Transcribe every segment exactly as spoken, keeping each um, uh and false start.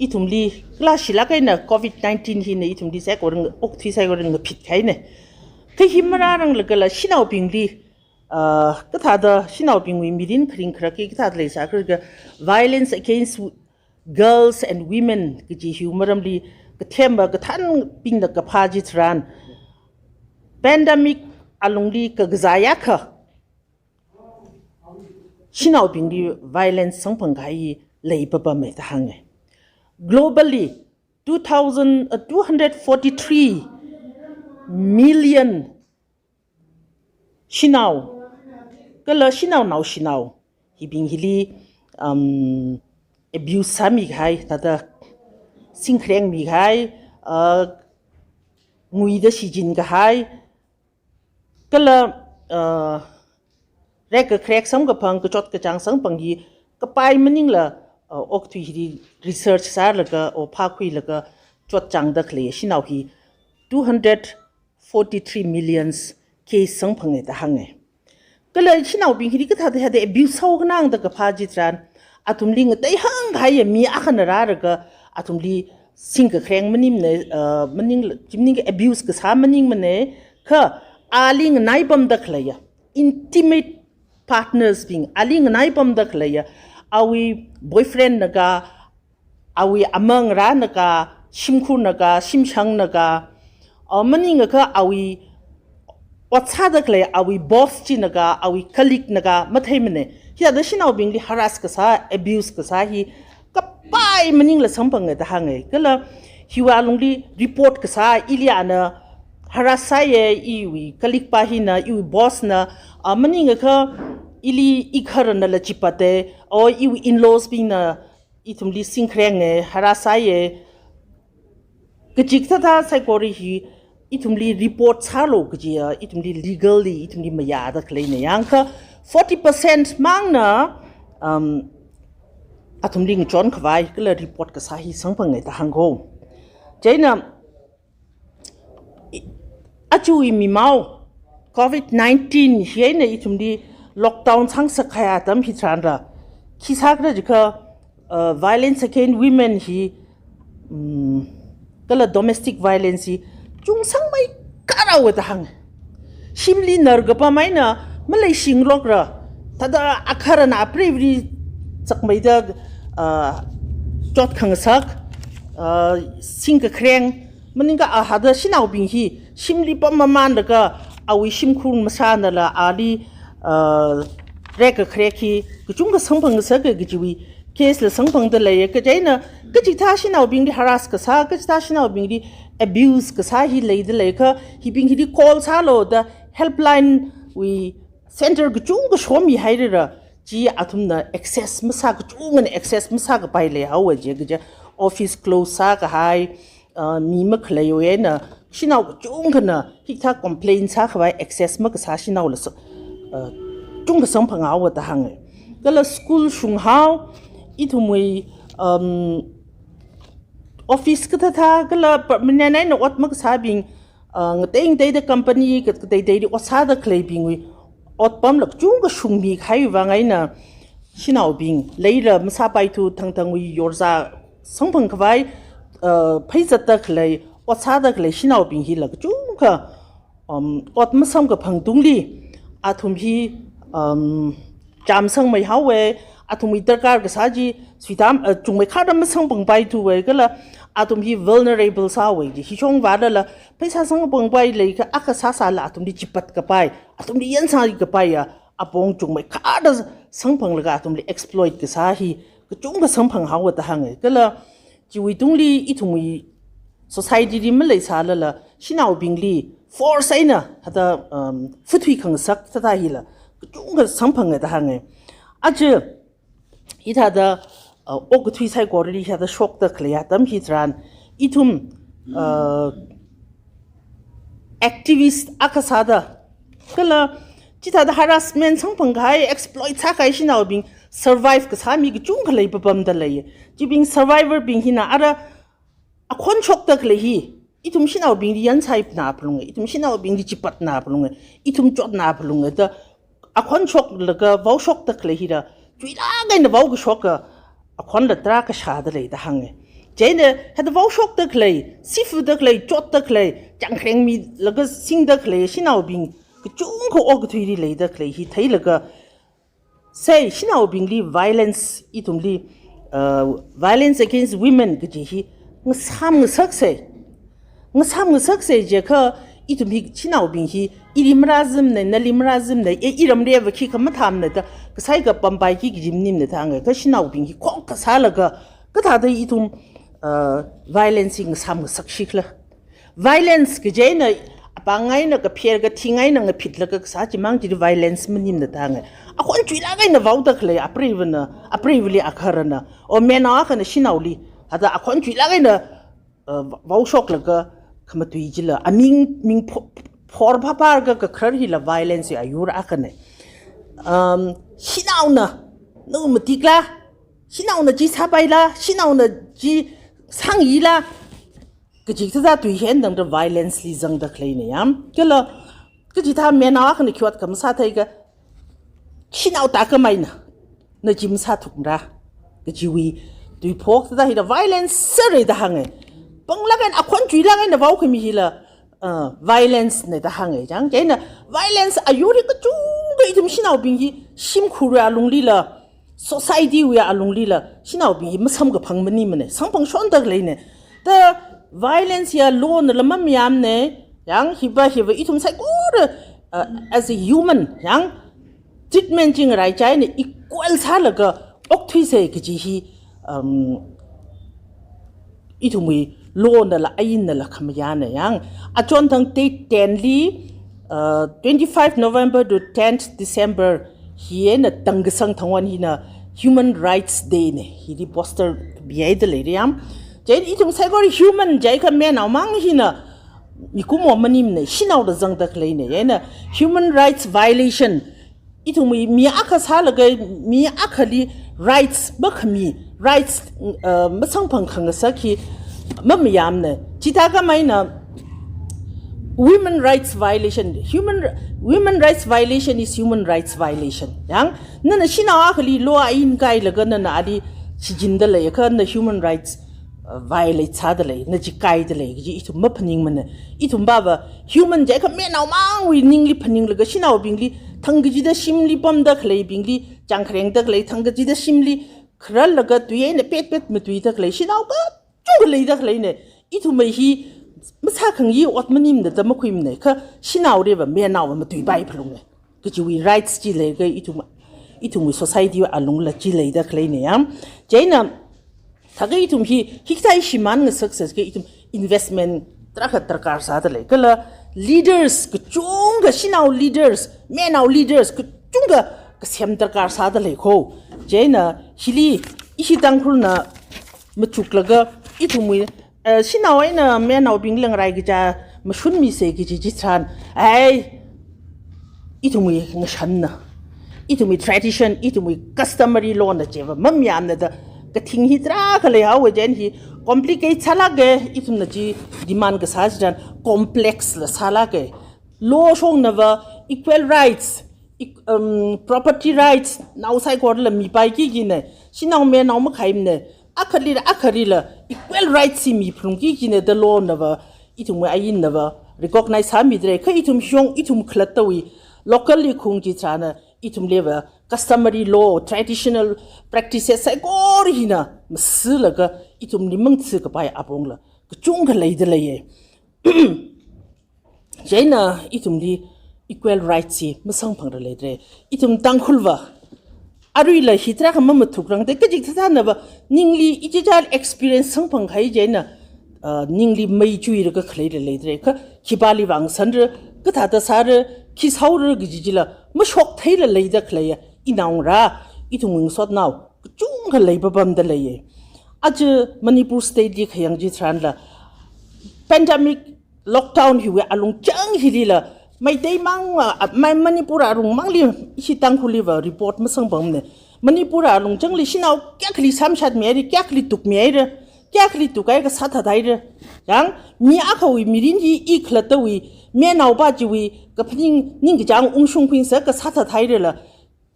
ithumli kala shilāk eina covid nineteen hina ithumli saikora, okathui saikora ngaphit kahaina. Kha hi marāranglagala shanaobingli, ah, kathāda shanaobingwui mirin kharing kharak hi kathāda leisākhala, violence against girls and women kaji hiwui maramli kathemma kathānbingna kaphā chitharan, pandemic alungli kakazā akha shanaobingli violence samphang kahai hi leipapamma da hānga. Globally, two thousand, uh, two hundred forty-three million shanao, kala shanao naoshinao, hibing hili, um, abuse sāmi kahai, thāda singkhareng mi kahai, uh, nguida shichin kahai, kala, uh, rek kakharek samkaphang, kachot kachāng samphang hi kapai maningla, uh, okathui hili research sālaga, o phākhuilaga chotchāngda khalei shanao hi two hundred forty-three millions case samphanga da hānga. Kala shanaobing hili kathāda hāda abuse sāhaokhanang da kaphā chitharan, athumli ngateihāng kahaiya mi akhana rālaga athumli singkakhareng maningmana, uh, maning, chi maningakha abuse kasā maningmana, kha ali nganaipamda khaleiya, intimate partners bing, ali nganaipamda khaleiya, awui boyfriend na ka, awui amangarāna ka, shimkhurna ka, shimshangna ka, uh, maningakha awui ot sāda khalei awui boss china ka, awui colleague na ka matheimana. Hithāda shanaobingli harass kasā, abuse kasā hi kapai maningla samphanga da hānga. Kala hiwui alungli report kasā, ili ana harass sāya, iwui colleague pa hina, iwui boss na, uh, maningakha ili igaharnala chipata, o iwui in-laws bingna ithumli singkharengya, harass sāya kaji kathāda saikora hi ithumli report sālu kajiya, ithumli legally ithumli mayāda khaleina. Yangakha forty percent mangna, um, athumli ngachon khavai kala report kasā hi samphanga da hānga. Chieina, i-, aja i mimao, covid nineteen hi eina ithumli lockdown sangsak kahai atam hitharanla, khi sākhala jiakha, uh, violence against women hi, um, kala domestic violence hi chungsangmeikharhaowa da hānga. Shimli nar kapam eina maleishinglokra, thāda agaharna apreivali chakmeida, uh, chot khangasak, uh, singkakhareng, maningakha a hāda shanaobing hi shimli pam mamanlaga awui shimkhur masānala ali, uh, rek kakharek hi kachungkha samphang ngasaka kajiwui case la samphangda leiya. Kha chieina kachikathā shanaobingli harass kasā, kachikathā shanaobingli abuse kasā hi leida leiakha, hibing hili call sālu da helpline wui center kachungkha shomihairara, chi athumna access masā, kachungkhana access masākapai leihaowa jiakha, office close sākahai, uh, mi makhaleiwui eina shanao kachungkhana hikathā complain sākhavai access makasā shanaola sa, uh, chungkha samphanghaowa da hānga. Kala school shunghao, ithumwui, um, office kathāthā, kala permanent eina ot makasābing, uh, ngatei ngateida company ka-, kateidaili ot sāda khaleibingwui otpamla kachungkha shungmi kahaiwui vang eina shanaobing, leila masāpaithu thangthangwui yorzā samphang khavai, uh, pheizatda khalei, ot sāda khalei shanaobing hila kachungkha, um, ot masamkaphang tungli, athum hi, um, chāmsangmeihaowa, athumwui darkar kasā chi suitam, uh, chungmeikharda masamphangpaithuwa, kala athum hi vulnerable sāhaowa ji. Hishong vālala, pheisā samkaphangpai leiakha akha sāsāla athumli chipatkapai, athumli yansākapaiya apong chungmeikharda samphanglaga athumli exploit kasā hi kachungkha samphanghaowa da hānga. Kala chiwui tungli ithumwui society li maleisālala shanaobingli force eina hithāda, um, futhui khangasak thāda hila kachungkha samphanga da hānga. Aja hithāda, uh, okathui saikorali hithāda shokda khalei atam hitharan, ithum, uh, activist akha sāda, kala chithāda harassment samphang kahai, exploit sākahai shanaobing survive kasā mi kachungkha leipapamda lei. Chibing survivor bing hina ara akhon shokda khalei hi ithum shanaobingli yansāhaina phalunga, ithum shanaobingli chipatna phalunga, ithum chotna phalunga da akhon shoklaga vaoshokda khalei hila chuilāk eina vaokashoka akhonla tarākha shāda lei da hānga. Chieina hithāda vaoshokda khalei, sifuda khalei, chotda khalei, changkhareng milaga singda khalei shanaobing kachungkha okathuili leida khalei hi theilaga, sei, shanaobingli violence, ithumli, uh, violence against women kaji hi ngasām ngasaksei. Ngasām ngasaksei jiakha ithum hi shanaobing hi ili marāzimnei, nali marāzimnei, e, iramli va khikha mathāmana da, kasai kapampaiki kaji maningmana da hānga, kha shanaobing hi khokkha sālaga, kathāda ithum, uh, violence hi ngasām ngasakshikhala. Violence kaji eina apāng eina kapher kathing eina ngaphitlaga kasā chimang chili violence maningmana da hānga. Akhon chuilāk eina vaoda khalei apreivana, apreivali agaharana, o menao akhana shanaoli, hithāda akhon chuilāk eina, uh, vaoshoklaga khamatui chila, aming, ming pho-, phor phāphālaga kakharar hila violence hi ayur akhanei. Um, shanaona, na matikla, shanaona chi sāpaila, shanaona chi sāngila, kaji thāda tui hen tangda violence li zangda khaleinei yam. Kala, kachithā menao akhana khi ot khamasā theiakha, shanao tākhameina, na chi masāthukmara kajiwui tui phok thāda hila violence sāra da hānga. Panglāk eina, akhon chuilāk eina vaokhami hila, uh, violence nei da hānga chang. Chieina violence ayur hi kachungkha ithum shanaobing hi shimkhurwui alunglila, society wui alunglila, shanaobing hi masamkaphang maningmana, samphangshonda khaleinei. Da violence ya law nala mamayāmana, yang hiva hiva ithum saikora, uh, as a human, yang treatment chi ngaraichai eina equal sālaga okthuisei kaji hi, um, ithumwui law nala ain nala khamayāna yang. Achonthang date ten li, uh, twenty-five November to tenth December hi eina tangkasang thangwon hina Human Rights Day nei. Hili poster bihaida leira yam. Chieina ithum saikora human jiakha menao mang hina mikumo maningmana, shanao da zangda khaleinei. Chieina human rights violation, ithumwui mi akha sālaga mi akhali rights makhami, rights, uh, masamphang khangasak hi mamayāmana. Chithākhameina women rights violation, human, women rights violation is human rights violation. Yang, nana shanao akhali law ain kailaga nana ali shichinda leiakha na human rights, uh, violate sāda lei, na chi kaida lei kaji ithum maphaningmana. Ithum baba human jiakha menao mangwui ningli phaninglaga shanaobingli, thang kachida shimli pamda khaleibingli, changkharengda khalei, thang kachida shimli khararlaga tui eina petpet matuida khalei shanao kachungkha leida khaleinei. Ithumwui hi masākhangai ot maningmana da makhuimana, kha shanaoliva menaova matuipai phalungnei kajiwui rights chi leiakha ithum, ithumwui society alungla chi leida khaleinei yam. Chieina thākha ithum hi, hikathā shimān ngasaksa kha ithum investment tarākha darkar sāda lei. Kala leaders kachungkha, shanao leaders, menao leaders kachungkha kasem darkar sāda lei kho. Chieina hili ishi Tangkhulna machuklaga ithumwui, eh, shanao eina menaobing ngaraikichā mashunmisei kaji chitharan, ai, ithumwui ngashanna, ithumwui tradition, ithumwui customary law na chiva mamayāmana da kathing hi tarākha leihaowa. Chieina hi complicate sālāka, ithumna chi demand kasā chitharan complex la sālāka. Law shongnava equal rights, eq-, um, property rights, nao saikorala mipaiki kajinei, shanao menao makhaimana, akhalila, akhalila equal rights hi miphalungki kajinei da law nava, ithumwui ainnava recognize sāmidalei, kha ithum shong, ithum khalattawui, locally khaung chitharanna, ithumliva customary law, traditional practices saikora hina masilaga ithumli mangtsi kapai apongla kachungkha leida leiya. Chieina ithumli equal rights hi masamphangda leidalei. Ithum Tangkhulva aruila hi tarākha mamathukrangda, kaji thāthānava ningli ichichāli experience samphang kahai chieina, ah, ningli mei chuilaga khaleila leidalei. Kha khipāli vāngasakra, kathāda sāra, khi sāhaora kaji chila mashoktheila leida khaleiya inao ngarā, ithum ngasotnao kachungkha leipapamda leiya. Aja Manipur state li khayang chitharanla, pandemic lockdown hiwui alungchang hilila, Meitei mang, ah, Mai-, Manipur arung mangli ishi Tangkhulliva report masamphangmana. Manipur alungchangli shanao kayākhali samshatmihaira, kayākhali tukmihaira, kayākhali tukhai kasā thathaira. Yang mi akhawui mirin hi i khalattawui menaova chiwui kaphaning ningkachāng ungshung phaningsa kasā thathairala,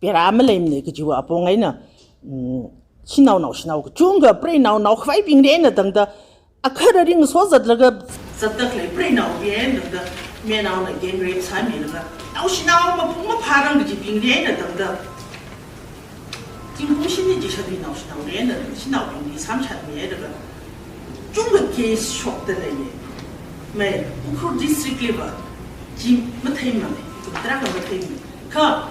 pera maleimana kajiwui apong eina, mm, Shanao naoshinao kachungkha, preinao naokhavaibingli eina tangda, akhara ring sozatlaga zatda khalei preinaobing eina tangda, mayarnaona gang rape sāmilaga, naoshinao mapung maphārang kajibingli eina tangda, zingkum shini chi shātwui naoshinaoli eina shanaobingli samshatmilaga, chungkha case shokda leiya. Mai, Ukhrul district liva, chi matheimana, ithum tarākha matheimana. Kha,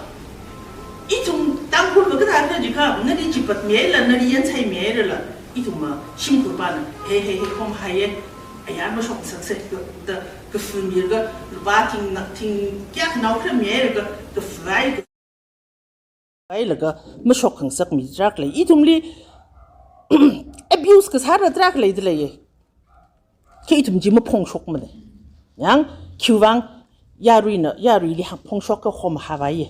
ithum Tangkhulva kathāda jiakha, nali chipatmihaila, nali yansaimihairala, ithumva shimkhurpana, he, he, he, khomahaiya, ayar mashokngasaksa, da, kafu milaga, lupā thing, nak thing, kayākha naokharamihairaga, kafuhai, hailaga, mashok khangasak mi tarākha lei. Ithumli abuse kasāra tarākha leida leiya. Kha ithum chi maphongshokmana. Yang, khiwuivang, yaruina, yaruili hāng phongshokakha khomahāvaiya.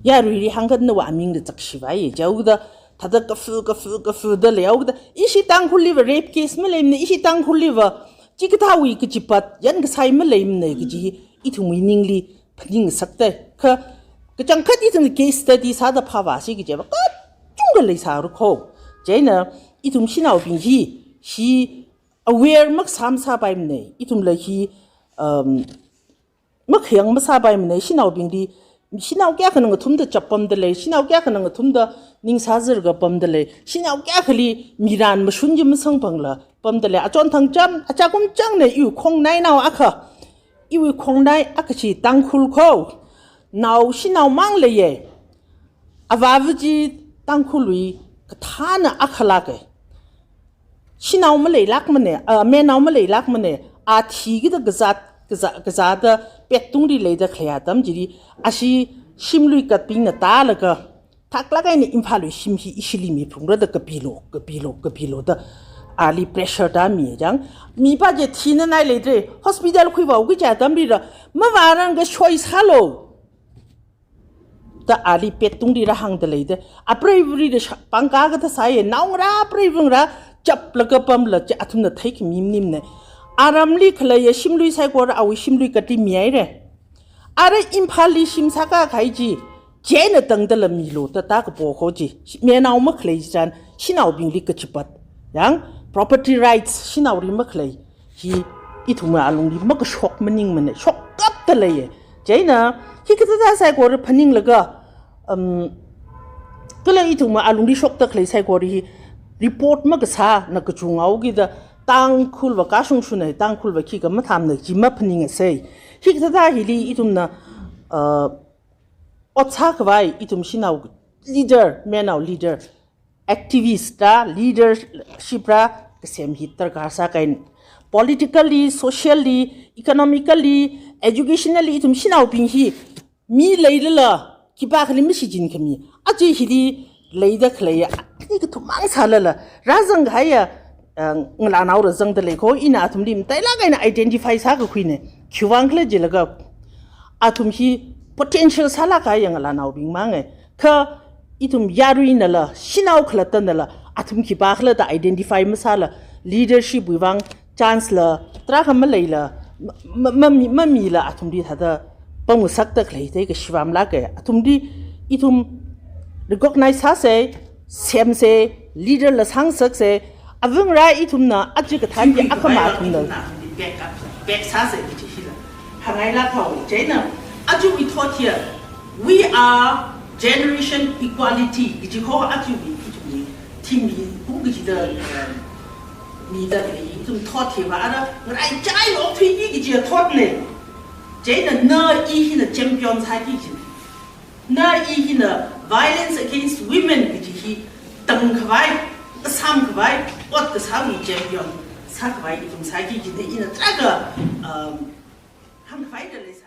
Yaruili hāngkha nawui amingli zakshiwuivaiya. Jihaoda, thāda kafu, kafu, kafuda leihaoda, ishi Tangkhulliva rape case maleimana, ishi Tangkhulliva chikathāwui kachipat, yankasai maleimana kaji, ithumwui ningli phaningngasakta. Kha, kachangkhat ithum case study sāda phāvāsi kajiva, kachungkha leisāra kho. Chieina, ithum shanaobing hi, hi aware makasā masāpaimana, ithumla hi, um, makhayang masāpaimana, shanaobingli, shanao kayākhana ngathumda chappamda lei, shanao kayākhana ngathumda ning sāzarga pamda lei, shanao kayākhali miran mashun chi masangphangla pamda lei, achon thangcham, achakum changna iwui khongnainao akha, iwui khongnai akha chi Tangkhul kho, nao shanao mang leiya, avāva chi Tangkhulwui kathāna akha lāka. Shanao maleilākmana, ah, mayarnao maleilākmana, a thikida kazāt, kazā, kazāda pettungli leida khalei atam chili, ashi shimlui katbingna tālaga, thaklāk eina Imphal wui shim hi ishili miphalungra da kapilo, kapilo, kapilo da, ali pressure tāmi chang. Mipā chi thinanai leidalei, hospital khuivāuki kaji atamlila, mavāranga shoi sālu da ali pettungli rāhāngda leida. Apreivali da sha-, pangkā kathā sāya, naongarā preivangarā chaplaga pamla chi athumna theikhami maningmana. Aramli khaleiya shimlui saikora awui shimlui katli mihaira. Ara Imphalli shim sākakahai chi, chieina tangdala milu da tākapo kho chi. Mayarnao makhalei chitharan, shanaobingli kachipat. Yang, property rights, shanaoli makhalei. Hi ithumwui alungli makashok maningmana, shokkapta leiya. Chieina, hikathāda saikora phaninglaga, um, kala ithumwui alungli shokda khalei saikora hi report makasāna kachunghaoki da Tangkhulva kashungshunna, Tangkhulva khikha mathāmana chi maphaningasei. Hikathāda hili ithumna, uh, ot sākhavai, ithum shanao leader, mayarnao leader, activist rā, leadership rā, kasem hi darkar sākahaina. Politically, socially, economically, educationally, ithum shanaobing hi mi leilala, khipākhali mashichinkhami. Aja hili leida khaleiya, ani kathummang sālala, rāzanghaiya, eh, ngalānaora zangda lei kho, ina athumli matailāk eina identify sākakhuina. Khiwuivang khala jilaga, athum hi potential sālākkahaiya ngalānaobing manga. Kha ithum yaruinala, shanao khalattanala, athum khipākhala da identify masāla, leadership wui vang chance la, tarākha maleila, ma, ma, mami, mamila athumli thāda pamngasakda khalei thei kashivam lāka. Athumli ithum recognize sāsa, semsa, leader la sāngasaksa, avangarā ithumna aja kathān hi akhama athumna. Back up, back sāsa kaji hila. Hāngngailāk haowa, chieina, ajawui thot hiya, we are generation equality kaji kho ajawui ithumwui theme hi kum kachida, um, mida khalei ithum thot hiva ara ngaraichailāk thuiki kaji thotna. Chieina na i hina champion sāki kajina. Na i hina violence against women kaji hi tangkhavai, kasamkhavai, ot kasāwui champion sākhavai ithum sāki kajina ina tarākha, um, hāngkhavai da leisa.